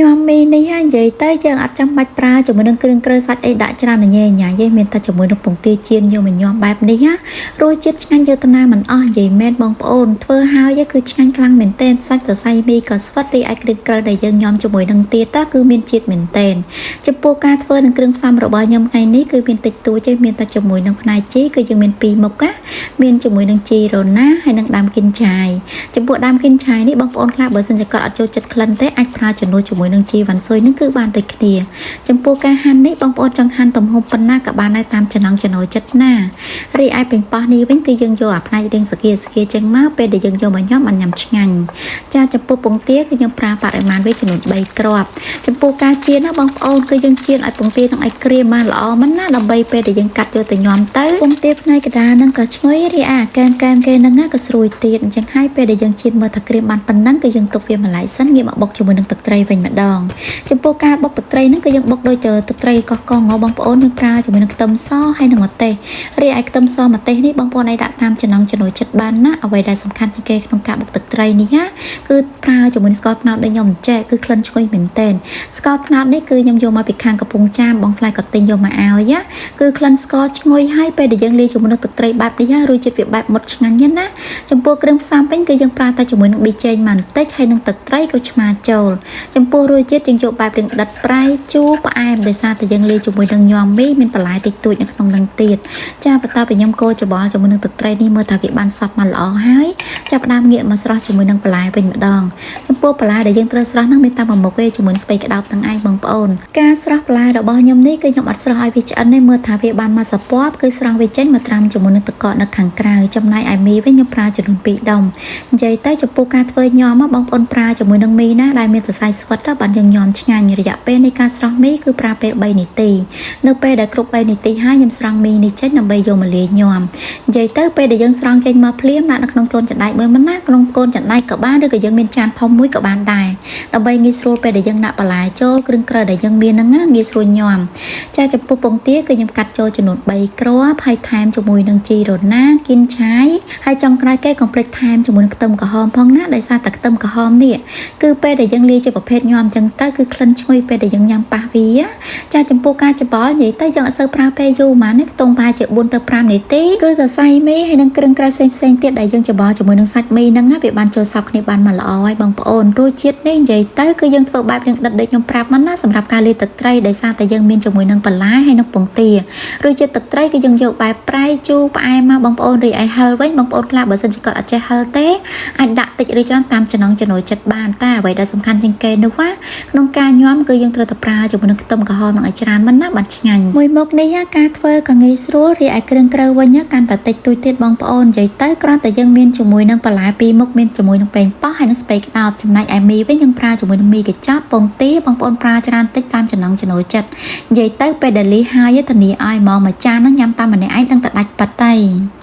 ញ៉ាំមីនេះហើយនិយាយទៅយើងអត់ចាំបាច់ប្រើជាមួយនឹងគ្រឿងក្រៅសាច់អីដាក់ច្រើនញ៉ៃញ៉ៃទេមានតែជាមួយនឹងពងទាចៀនយកមកញ៉ាំបែបនេះណារសជាតិឆ្ងាញ់យកទៅណាមិនអស់និយាយមែនបងប្អូនធ្វើហើយគឺឆ្ងាញ់ខ្លាំងមែនទែនសាច់សរសៃមីក៏ស្វិតរីឯគ្រឿងក្រៅដែលយើងញ៉ាំជាមួយនឹងទៀតតាគឺមានជាតិមែនទែនចំពោះការធ្វើនឹងគ្រឿងផ្សំរបស់ខ្ញុំថ្ងៃនេះគឺមានតិចតួចទេមានតែជាមួយនឹងផ្នែកជីគឺយើងមានពីរមុខណាមានជាមួយនឹងជីរណាហើយនិងដើមគិនឆាយ ចំពោះដើមគិនឆាយនេះបងប្អូនខ្លះបើសិនជាគាត់អត់ចូលចិត្តក្លិនទេអាចប្រើជំនួសជាមួយនឹងជីវ៉ាន់ស៊ុយនឹងគឺបានដូចគ្នាចំពោះការហាន់នេះបងប្អូនចង់ហាន់ទំហំប៉ុណ្ណាក៏បានដែរតាមចំណង់ចំណូលចិត្តណារីឯប៉េងប៉ោះនេះវិញគឺយើងយកអាផ្នែករាងសគាសគាចឹងមកពេលដែលយើងយកមកញ៉ាំបានញ៉ាំឆ្ងាញ់ចាចំពោះពងទាគឺខ្ញុំប្រើបរិមាណវាចំនួន3គ្រាប់ចំពោះការចៀនណាបងប្អូនគឺយើងចៀនឲ្យពងទានឹងឲ្យក្រៀមបានល្អមិនណាដើម្បីពេលដែលយើងកាត់យកទៅញ៉ាំទៅពងទាផ្នែកកដានឹងក៏ឈ្ងុយរីឯអាកែមកែមគេនឹងក៏ស្រួយទៀតអញ្ចឹងហើយពេលដែលយើងចៀនមើលថាក្រៀមបានប៉ុណ្ណឹងគឺយើងទុកវាម្ល៉េះសិនងាកមកបុកជាមួយនឹងទឹកត្រីវិញម្ដងចំពោះការបុកទឹកត្រីហ្នឹងគឺយើងបុកដូចទៅទឹកត្រីកោះកុងងបងប្អូនយើងប្រើជាមួយនឹងខ្ទឹមសហើយនិងម្ទេសរីឯខ្ទឹមសម្ទេសនេះបងប្អូនអាចដាក់តាមចំណង់ចំណូលចិត្តបានណាអ្វីដែលសំខាន់ជាងគេក្នុងការបុកទឹកត្រីនេះណាគឺប្រើជាមួយនឹងស្ករត្នោតដូចខ្ញុំចែកគឺក្លិនឈ្ងុយមែនទែនស្ករត្នោតនេះគឺខ្ញុំយកមកពីខាងកំពង់ចាមបងស្លាយក៏ទិញយកមកឲ្យណាគឺក្លិនស្ករឈ្ងុយហើយពេលដែលយើងលាយជាមួយនឹងទឹកត្រីបែបនេះណារសជាតិវាបែបមុតឆ្ងាញ់ណាស់ណាចំពោះគ្រឿងផ្សំវិញគឺយើងប្រើតែជាមួយនឹងប៊ីចេងមួយបន្តិចហើយនឹងទឹកត្រីក្រូចឆ្មាចូលចំពោះរសជាតិយើងយកបែបរាងដិតប្រៃជូរផ្អែមដោយសារតែយើងលាយជាមួយនឹងញ៉ាំមីមានបន្លែតិចតួចនៅក្នុងនឹងទៀតចាបន្តពីខ្ញុំកូរច្បល់ជាមួយនឹងទឹកត្រីនេះមើលថាវាបានសព្វមកល្អហើយចាប់ផ្ដើមងាកមកស្រស់ជាមួយនឹងបន្លែវិញម្ដងចំពោះបន្លែដែលយើងត្រូវស្រស់ហ្នឹងមានតែមួយមុខទេជាមួយនឹងស្ពៃក្តោបទាំងឯងបងប្អូនការស្រស់បន្លែរបស់ខ្ញុំនេះគឺខ្ញុំអត់ស្រស់ឲ្យវាឆ្អិនទេមើលថាវាបានមកសពប់គឺស្រង់វាចេញមកត្រាំជាមួយនឹងទឹកកកនៅខាងក្រៅចំណែកឯមីវិញខ្ញុំប្រើចំនួន2ដុំនិយាយទៅចំពោះការធ្វើញ៉ាំបងប្អូនប្រើជាមួយនឹងមីណាដែលមានសរសៃស្វិតបានយើងញ៉ាំឆ្ងាញ់រយៈពេលនៃការស្រស់មីគឺប្រើពេល3នាទីនៅពេលដែលគ្រប់3នាទីហើយខ្ញុំស្រង់មីនេះចេញដើម្បីយកមកលាយញ៉ាំនិយាយទៅពេលដែលយើងស្រង់ចេញមកភ្លាមដាក់នៅក្នុងកូនចណ្ដែកមើលមិនណាក្នុងកូនចណ្ដែកក៏បានឬក៏យើងមានចានធំមួយក៏បានដែរដើម្បីងាយស្រួលពេលដែលយើងដាក់បន្លែចូលគ្រឿងក្រៅដែលយើងមានហ្នឹងណាងាយស្រួលញ៉ាំចាចំពោះពងទាគឺខ្ញុំកាត់ចូលចំនួន3គ្រាប់ហើយថែមជាមួយនឹងជីរណាគិនឆាយហើយចុងក្រោយគេកុំភ្លេចថែមជាមួយនឹងខ្ទឹមក្រហមផងណាដោយសារតែខ្ទឹមក្រហមនេះគឺពេលដែលយើងលាយជាប្រភេទញ៉ាំចឹងទៅគឺក្លិនឈ្ងុយពេលដែលយើងញ៉ាំប៉ះវាចាចំពោះការច្បល់និយាយទៅយើងអត់សូវប្រើពេលយូរហ្មងនេះខ្ទង់ប្រហែលជា4ទៅ5នាទីគឺសរសៃមីហើយនឹងគ្រឿងក្រៅផ្សេងផ្សេងទៀតដែលយើងច្បល់ជាមួយនឹងសាច់មីហ្នឹងវាបានចូលសព្វគ្នាបានមកល្អហើយបងប្អូនរសជាតិនេះនិយាយទៅគឺយើងធ្វើបែបនឹងដិតដូចខ្ញុំប្រាប់មកណាសម្រាប់ការលាយទឹកត្រីដោយសារតែយើងមានជាមួយនឹងបន្លែហើយនឹងពងទារសជាតិទឹកត្រីគឺយើងយកបែបប្រៃជូរផ្អែមមកបងប្អូនរីឯហឹរវិញបងប្អូនខ្លះបើសិនជាគាត់អត់ចេះហឹរទេអាចដាក់តិចឬច្រើនតាមចំណង់ចំណូលចិត្តបានតែអ្វីដែលសំខាន់ជាងគេនោះណាក្នុងការញ៉ាំគឺយើងត្រូវតែប្រើជាមួយនឹងខ្ទឹមក្រហមនឹងឲ្យច្រើនមិនណាបានឆ្ងាញ់មួយមុខនេះការធ្វើក៏ងាយស្រួលរីឯគ្រឿងក្រៅវិញកាន់តែតិចតួចទៀតបងប្អូននិយាយទៅគ្រាន់តែយើងមានជាមួយនឹងបន្លែពីរមុខមានជាមួយនឹងប៉េងប៉ោះហើយនិងស្ពៃក្តោបចំណែកឯមីវិញយើងប្រើជាមួយនឹងមីកញ្ចប់ពងទាបងប្អូនប្រើច្រើនតិចតាមចំណង់ចំណូលចិត្តនិយាយទៅពេលដែលលីហើយធានាឲ្យហ្មងមួយចានហ្នឹងញ៉ាំតាមម្នាក់ឯងដឹងតែដាច់ប៉ាត់តៃ។